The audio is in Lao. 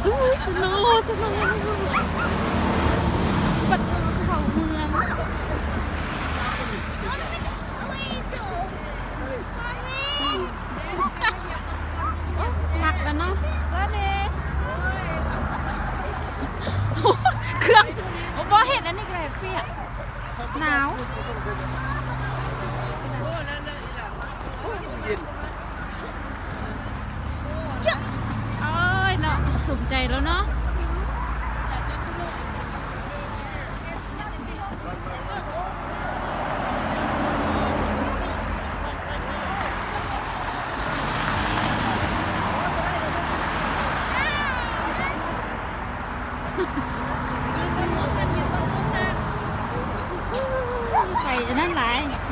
ອູ້ ສະໂນ ສະໂນ ບັດເຂົ້າເມືອງ ໜັກແລ້ວເນາະ ເຄື່ອງ ບໍ່ເຮັດອັນນີ້ກໍໄດ້ ປຽກ ໜາວ ໂອ້ຍເນາະ ສົມໃຈແລ້ວເນາະ. ໄປອັນນັ້ນຫຼາຍ ສ